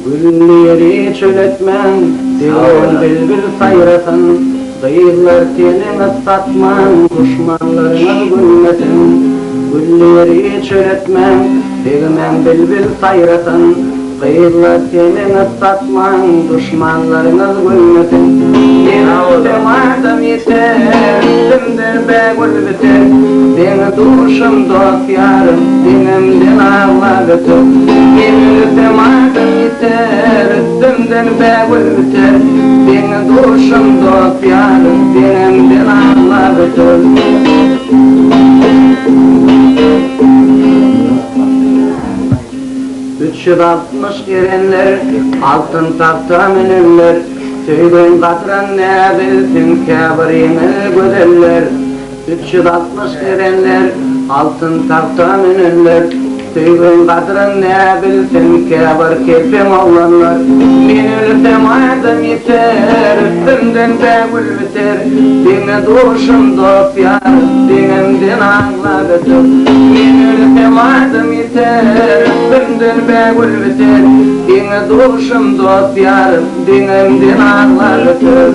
Gülli ýeri çöl etmäň, Degmän bilbil saýrasyn, Gyzlar teniňiz satmaň, Duşmanlaryňyz gülmesin. Gülli ýeri çöl etmäň, Degmäň bilbil saýrasyn, Gyzlar teniňiz satmaň, Duşmanlaryňyz gülmesin. Men ölsem adam ýiter, Üstümden bägül biter. Deň-duşum, dost-ýarym, Deňimden aglap öter. Men ölsem adam ýiter, Üstümden bägül biter. Deň-duşum, dost-ýarym, Deňimden aglap öter. 360 erenler, Altyn tagta münenler, Söýgüň gadryn näbilsin käbir ýeňil gözeller. 360 erenler, Altyn tagta münenler, Söýgüň gadryn näbilsin käbir kelpeň oglanlar. Men ölsem adam ýiter, Üstümden bägül biter, Deňi-duşum, dost-ýarym, Deňimden aglap öter. Men ölsem adam ýiter, Üstümden bägül biter, Deňi-duşum, dost-ýarym, Deňimden aglap öter.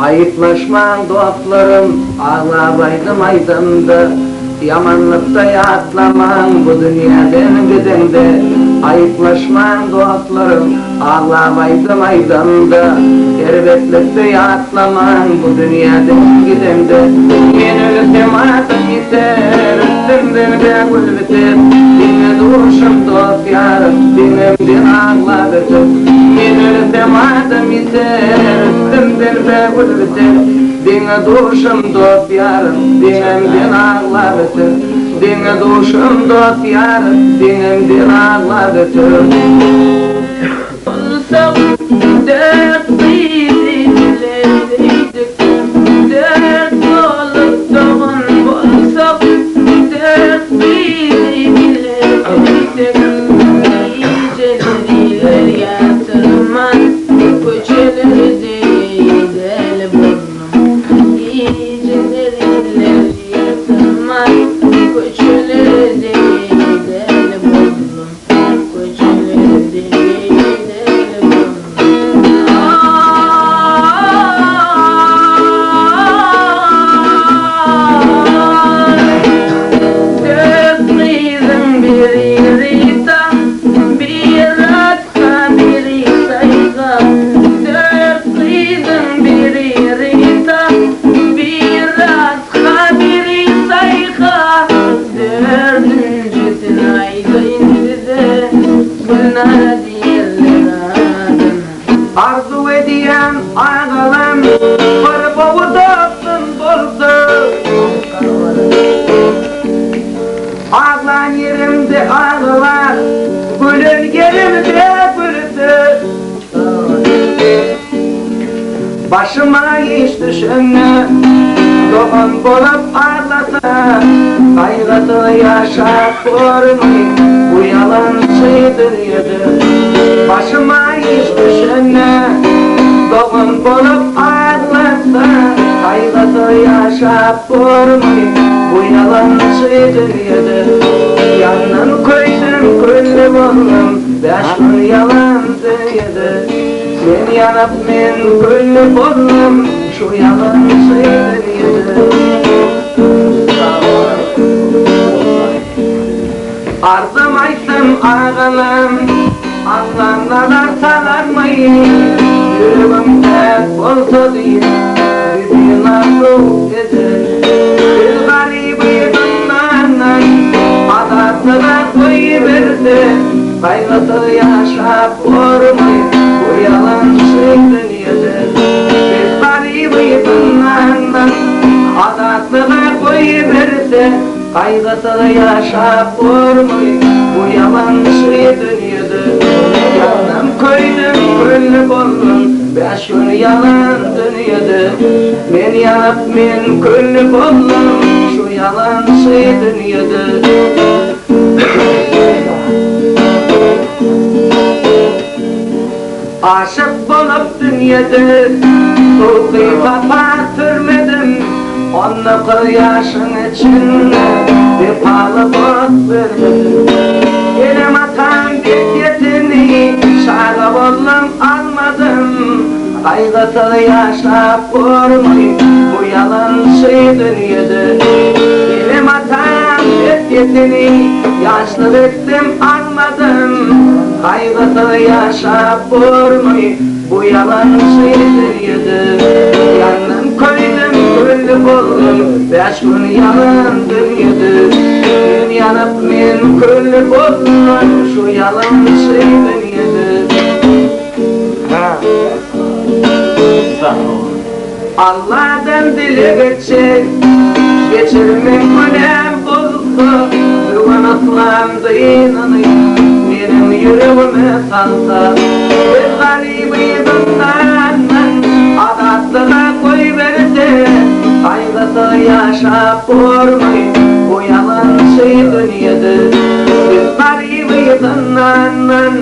Aýyplaşmaň dostlarym, aglap aýdym aýdamda, Ýamanlykda ýatlamaň bu dünýäden gideňde. Aýyplaşmaň dostlarym, aglap aýdym aýdamda, Erbetlikde ýatlamaň bu dünýäden gideňde. Men ölsem adym ýiter, üstümden bägül biter, Diňe duşum dost-ýarym, deňimden aglap öter. Men ölsem adym ýiter, üstümden bägül biter, Deňe duşum dost-ýarym, deňimden aglap öter. Deňe duşum dost-ýarym, deňimden aglap öter. Bolsak dört gyzy bile söýdük, Dört bolup dogan bolsak, dört gyzy bile söýsek, Gijeleri il ýatyrman, köçelerde däli boldum. Gijeleri il ýatyrman, köçelerde däli boldum. Köçelerde däli boldum. Dört gyzyň biri Rita, biri Ratha, biri Saýga. Dört gyzyň biri Rita, biri Ratha, biri Saýga. Dördünjisini aýdaýyn size, Gülnara diýerler adyna. Arzuw edýän agalam bir gowy dostum bolsa. Aglan ýerimde aglar, gülen ýerimde gülse. Başyma iş düşende dogan bolup aglasa, Gaýgysyz ýaşap bormy bu ýalançy dünýede. Başyma iş düşende dogan bolup aglasa, Gaýgysyz ýaşap bormy bu ýalançy dünýede. Ýandym köýdüm külli boldum bäş gün ýalan dünýede. Men ýanyp men külli boldum şu ýalançy dünýede. Arzym aýtsam agalam Allam nazar salarmy Ýüregim päk bolsa diýip Bizi arzuw eder. Biz garyby zyndandan Azatlyga goýberse Gaýgysyz ýaşap bormy Bu ýalançy dünýede. Biz garyby zyndandan Azatlyga goýberse Gaýgysyz ýaşap bormy bu ýalançy dünýede. Ýandym köýdüm külli boldum bäş gün ýalan dünýede. Men ýanyp men külli boldum şu ýalançy dünýede. Aşyk bolup dünýede sowky sapa sürmedim. 19 ýaşyň içinde wepaly dost bermedim. Enem-atam wesýetini çaga boldum almadym. Gaýgysyz ýaşap bormy bu ýalançy dünýede. Enem-atam wesýetini ýaşlyk etdim almadym. Gaýgysyz ýaşap bormy bu ýalançy dünýede. Ýandym köýdüm külli boldum bäş gün ýalan dünýede. Men ýanyp men külli boldum şu ýalançy dünýede. Alladan dileg etjek, geçirmek günäm bolsa, Öwen yslam dynyny meniň ýüregime salsa, Biz garyby zyndandan azatlyga goýberse, Gaýgysyz ýaşap bormy bu ýalançy dünýede? Biz garyby zyndandan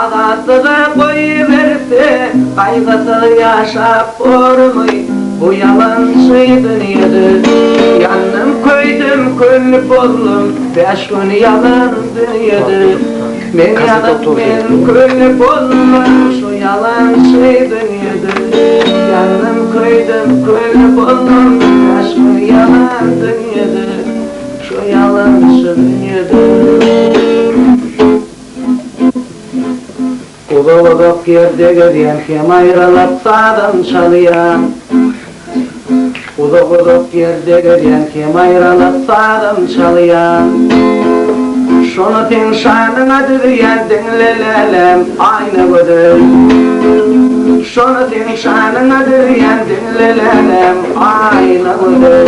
Azatlyga goýberse, gaýgysyz ýaşap bormy bu ýalançy dünýede? Ýandym, köýdüm, kül boldum, bäş gün ýalan dünýede. Men ýanyp, men kül boldum şu ýalançy dünýede. Ýandym, köýdüm, kül boldum, bäş gün ýalan dünýede. Şu ýalançy dünýede. Uzak-uzak ýerde gezýän hem aýralyk sazyn çalýan. Uzak-uzak ýerde gezýän hem aýralyk sazyn çalýan. Şony seň şanyňa düzýän diňle lälem Aýna gözel. Şony seň şanyňa düzýän diňle lälem Aýna gözel.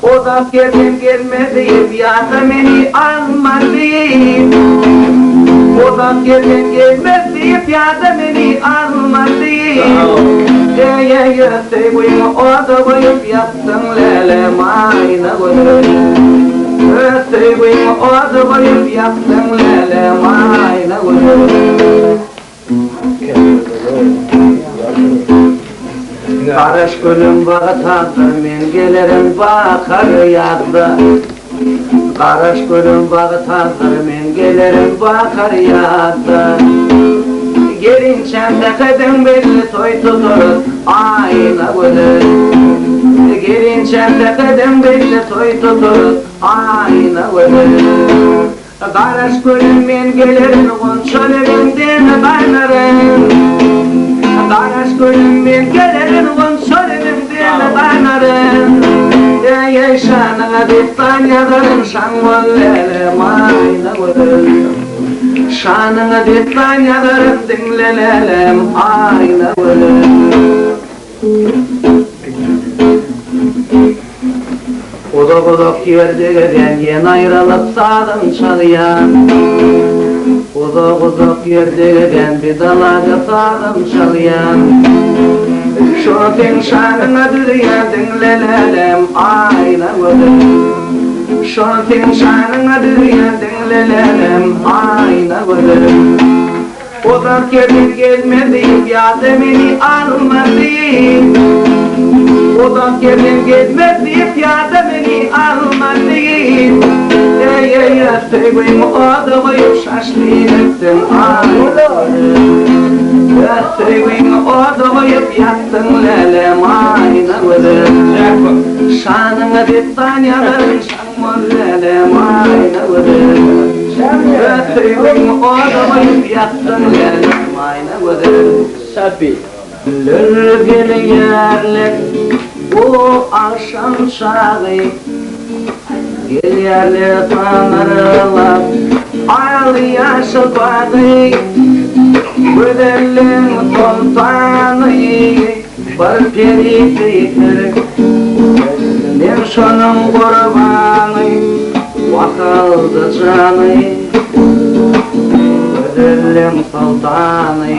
Uzak ýerden gelme diýip ýa-da meni alma diýip. Uzak ýerden gelme diýip ýa-da meni alma diýip. Eý-eý söýgüňi oda goýup ýakdyň lälem aýna gözel. Öz söýgüňi oda goýup ýakdyň lälem aýna gözel. Garaş gülüm Bagdatdyr men gelerin bakar ýazda. Garaş gülüm Bagdatdyr men gelerin bakar ýazda. Gelinçäm sähediň belli toý tutarys Aýna gözel. Gelinçäm sähediň belli toý tutarys Aýna gözel. Garaş gülüm men gelerin gonça lebiňden ganaryn. Garaş gülüm men gelerin gonça lebiňden ganaryn. Eý-eý şanyňa dessan ýazaryn şaň bol lälem aýna gözel. Şanyňa dessan ýazaryn diňle lälem aýna gözel. Uzak-uzak ýerde gezen ýene aýralyk sazyn çalýan. Uzak-uzak ýerde gezen bidalaja sazyn çalýan. Şo seň şanyňa düzýän diňle lälem aýna gözel. Şo seň şanyňa düzýän diňle lälem aýna gözel. Uzak ýerden gelme diýip ýa-da meni alma diýip. Uzak ýerden gelme diýip ýa-da meni alma diýip. Eý-eý söýgüňi oda goýup şaşlyk etdiň aý. Söýgüňi oda goýup ýakdyň lälem aýna gözel. Şanyňa dessan ýazaryn şaň bol lälem aýna gözel. Öz söýgüňi oda goýup ýakdyň lälem aýna gözel. Sapi. Güller gelýärler bu agşam çagy, Gelýärler samyrlap al-ýaşyl bagy. Gözelligiň soltany bir peri peýker, Men şonuň gurbany, wah aldy jany. Gözelligiň soltany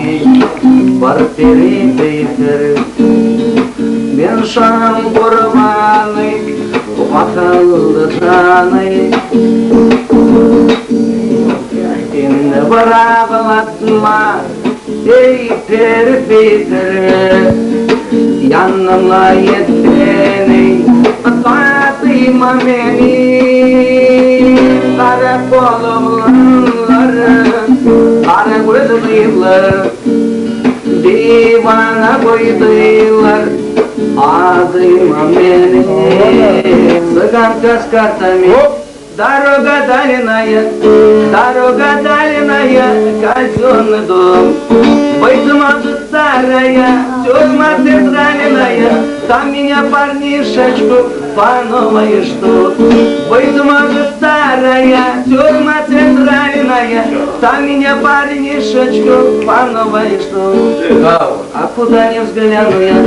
bir peri peýker, Men şonuň gurbany, wah aldy jany. Indi bir aglatma, eý peri peýker, Ýanyma ýetseň. meni, Fatyma meni, Gara gol oglanlar, Gara göz gyzlar, Diwana goýdular, Adyma meni, Цыганка с картами. Дорога дальняя, дорога дальняя, казенный дом. Быть может старая, тюрьма центральная, там меня парнишечку по новой ждут. Быть может старая, тюрьма центральная, там меня парнишечку по новой ждут. А куда не взгляну я,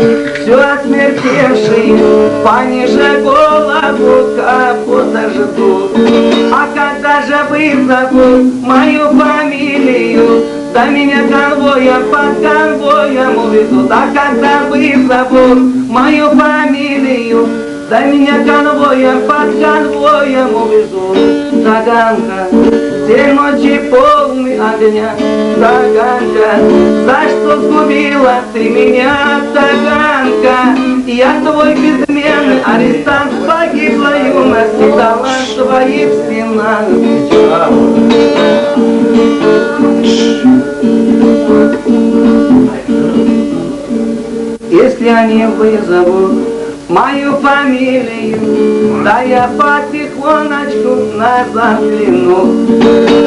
все осмертевшие, пониже голову капота ждут. А когда же вызовут мою фамилию, да меня конвоем под конвоем увезут. А когда вызовут мою фамилию, да меня конвоем под конвоем увезут. Таганка, те ночи полны огня, Таганка, за что сгубила ты меня, Таганка? Я твой безменный арестант, погибла юность и талант твоих стенах. Если они вызовут мою фамилию, да я потихонечку назад гляну.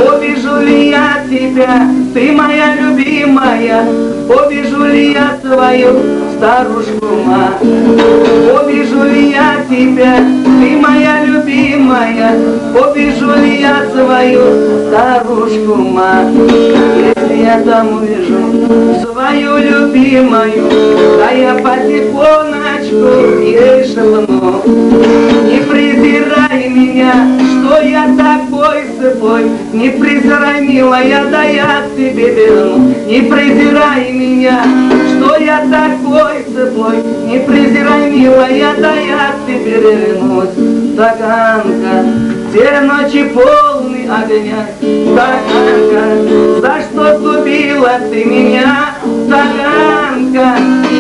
Увижу ли я тебя, ты моя любимая, увижу ли я твою старушку мать? Увижу ли я тебя, ты моя любимая, увижу ли я свою старушку мать? Если я там увижу свою любимую, да я потихонечку ей шепну. Не презирай меня, что я такой сыпой, не презирай, милая, да я к тебе верну. Не презирай меня, что я такой сыпой, не презирай, милая, да я к тебе вернусь. Таганка, те ночи полны огня, Таганка, за что сгубила ты меня, Таганка?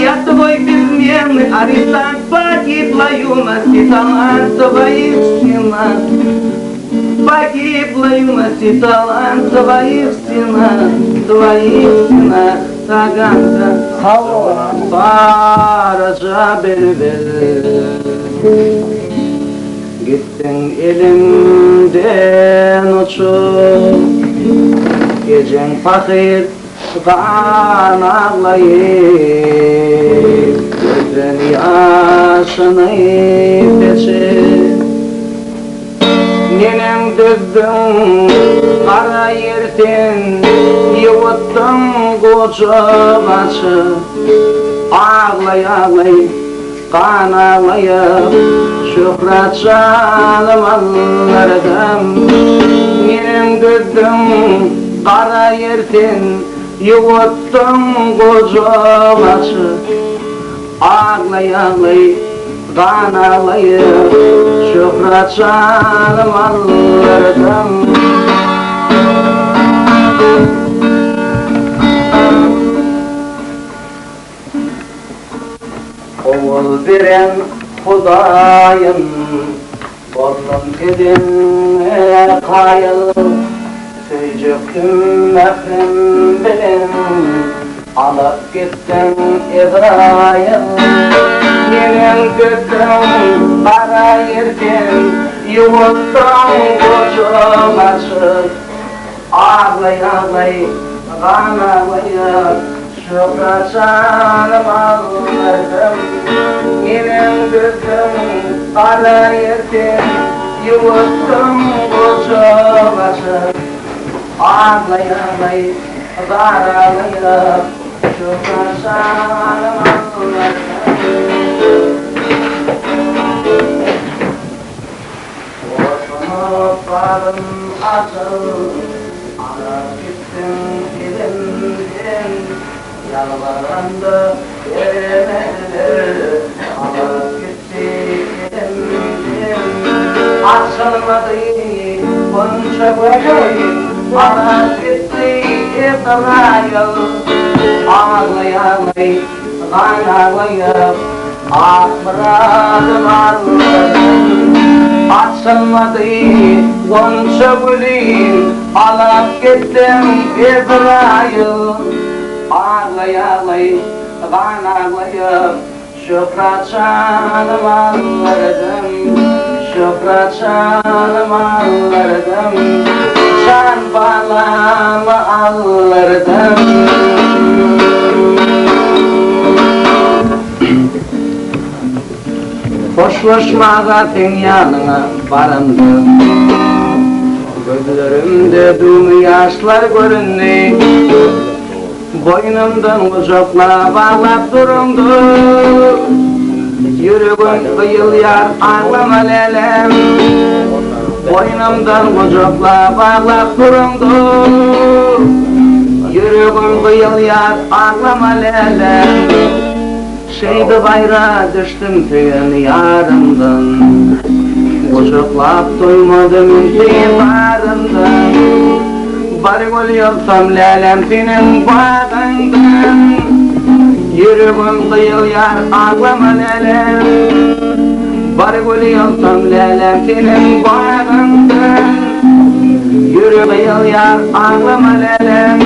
Я твой безменный арестант, погибла юность и талант твоих стенах. Погибла юность и талант твоих стенах, твоих стенах, Таганка. Saraca bülbül, Gittin elimden uçup, Gecen pahyr gan aglaýyp, Gözden ýaşyny seçip. Neneň düzdüň gara ýer sen, Ýuwutdyň gujak açyp. Aglaý-aglaý, gan aglaýyp, Şöhrat janym allardym. Neneň düzdüň gara ýer sen, Ýuwutdyň gujak açyp. Aglaý-aglaý, gan aglaýyp, Şöhrat janym allardym. Owal beren Hudaýym, boldum edene kaýyl, Söýjekdim mährim bilen, alyp gitdiň Ezraýyl. Neneň düzdüň gara ýerden, ýuwutdyň gujak açyp. Aglaý-aglaý, gan aglaýyp, Şöhrat janym aldym. Neneň düzdüň gara ýerden, Ýuwutdyň gujak açyp. Aglaý-aglaý, zar aglaýyp, Şöhrat janym aldym. Goşunyp baryn ajal, Alyp gitdiň elimden. Ýalbaranda bermediler, Alyp gitdi elimden. Açylmady gunça güli, Alyp gitdi Ezraýyl. Aglaý-aglaý, gan aglaýyp. Ak myradym allardym. Açylmady gonça gülim, Alap gitdiň Ezraýyl. Aglaý-aglaý, gan aglaýyp, Şöhrat janym allardym, Şöhrat janym allardym, Jan balamy allardym. Hoşlaşmaga seň ýanyňa baramda, Gözlerimde dumy ýaşlar göründi. Boýnumdan gujaklap aglap duraňda, Ýüregim gyýylýar aglama lälem. Boýnumdan gujaklap aglap duraňda, Ýüregim gyýylýar aglama lälem. Şeýdip aýra düşdüm söýen ýarymdan, Gujaklap doýmadym intibarymdan. Bar gül ýygsam lälem seniň bagyňdan, Ýüregim gyýylýar aglama lälem. Bar gül ýygsam lälem seniň bagyňdan, Ýürek gyýylýar aglama lälem.